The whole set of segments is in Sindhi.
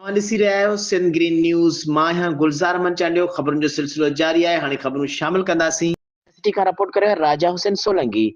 اوهان ڏسي رهيا آهيو سنڌ گرين نيوز، مان آهيان گلزار احمد چانڊيو، خبرن جو سلسلو جاري آهي، هاڻي خبرون شامل ڪنداسين. سٽي کان رپورٽ ڪري رهيو آهي راجا حسين سولنگي.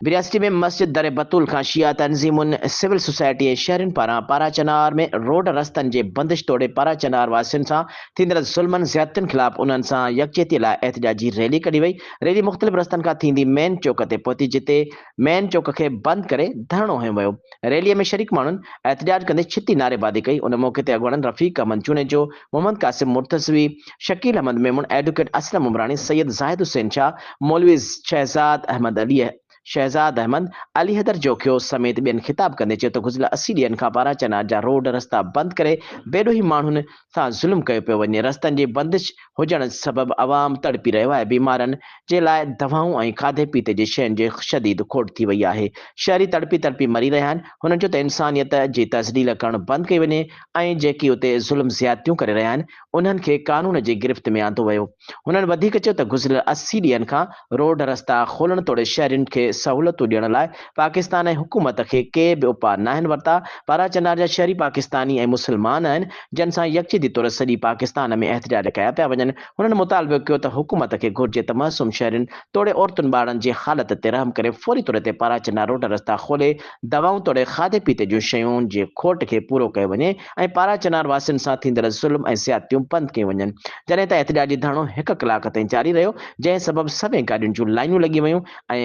برياسٽي ۾ مسجد در بتول کان شيعا تنظيمن، سول سوسائٽي ۽ شهرين پاران پاراچنار ۾ روڊ رستن جي بندش توڙي پاراچنار واسين سان ٿيندڙ ظلمن زيادتين خلاف انهن سان يڪجهتي لاء احتجاجي ريلي ڪڍي وئي، ريلي مختلف رستن کان ٿيندي مين چوڪ تي پهتي جتي مين چوڪ کي بند ڪري ڌرڻو هنيو ويو. ريلي ۾ شريڪ ماڻهن احتجاج ڪندي ڇتي نعريبازي ڪئي. ان موقعي تي اڳواڻن رفيق احمد جوڻيجو، محمد قاسم مرتضوي، شڪيل احمد ميمڻ، ايڊوڪيٽ اسلم عمراڻي، سيد زاهد حسين شاهه، مولوي شهزاد احمد علي شهزاد احمد، علي حيدر جوکيو سميت ٻين خطاب ڪندي چيو ته گذريل 80 ڏينهن کان پاراچنار جا روڊ رستا بند ڪري بيڏوهي ماڻهن سان ظلم ڪيو پيو وڃي، رستن جي بندش هجڻ سبب عوام تڙپي رهيو آهي، بيمارن جي لاء دوائون ۽ کاڌي پيتي جي شين جي شديد کوٽ ٿي وئي آهي، شهري تڙپي تڙپي مري رهيا آهن، هنن چيو ته انسانيت جي تذليل ڪرڻ بند ڪئي وڃي ۽ جيڪي اتي ظلم زيادتيون ڪري رهيا آهن انهن کي قانون جي گرفت ۾ آندو ويو. هنن وڌيڪ چيو ته گذريل 80 ڏينهن کان روڊ رستا کولڻ توڙي شهرين کي سهولتون ڏيڻ لاء پاڪستان ۽ حڪومت کي ڪي به اپاء ناهن ورتا، پاراچنار جا شهري پاڪستاني ۽ مسلمان آهن جن سان يڪجهتي طور سڄي پاڪستان ۾ احتجاج ڪيا پيا وڃن، هنن مطالبو ڪيو ته حڪومت کي گهرجي ته معصوم شهرين توڙي عورتن ٻارڙن جي حالت تي رحم ڪري فوري طور تي پاراچنار روڊ رستا کولي دوائون توڙي کاڌي پيتي جون شيون جي کوٽ کي پورو ڪيو وڃي ۽ پاراچنار واسين سان ٿيندڙ ظلم ۽ زيادتيون بند ڪيون وڃن. جڏهن ته احتجاجي ڌرڻو هڪ ڪلاڪ تائين جاري رهيو، جنهن سبب سوين گاڏين جون لائينون لڳي ويون ۽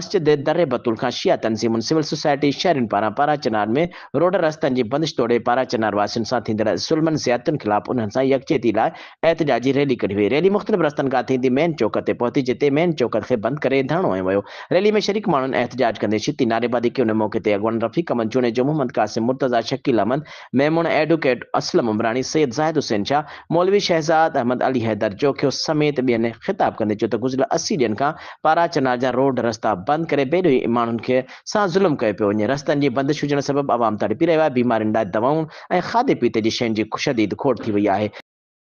مسجد در بتول کان شيعا تنظيمن، سول سوسائٽي، شهرين پاران پاراچنار ۾ روڊ رستن جي بندش توڙي پاراچنار واسين سان ٿيندڙ ظلمن زيادتين خلاف انهن سان يڪجهتي لاء احتجاجي ريلي ڪڍي وئي. ريلي مختلف رستن کان ٿيندي مين چوڪ تي پهتي جتي مين چوڪ کي بند ڪري ڌرڻو هنيو ويو. ريلي ۾ شريڪ ماڻهن احتجاج ڪندي ڇتي نعريبازي ڪئي. ان موقعي تي اڳواڻن رفيق احمد جوڻيجو، محمد قاسم مرتضيٰ، شڪيل احمد ميمڻ، ايڊوڪيٽ اسلم عمراڻي، سيد زاهد حسين شاهه، مولوي شهزاد احمد، علي حيدر جوکيو سميت ٻين خطاب ڪندي چيو ته گذريل 80 ڏينهن کان پارا چنار جا روڊ رستا بند ڪري بيڏوهي ماڻهن کي سان ظلم ڪيو پيو وڃي. رستن جي بندش هجڻ سبب عوام تڙپي رهيو آهي، بيمارين لاء دوائون ۽ کاڌي پيتي جي شين جي شديد کوٽ ٿي وئي آهي.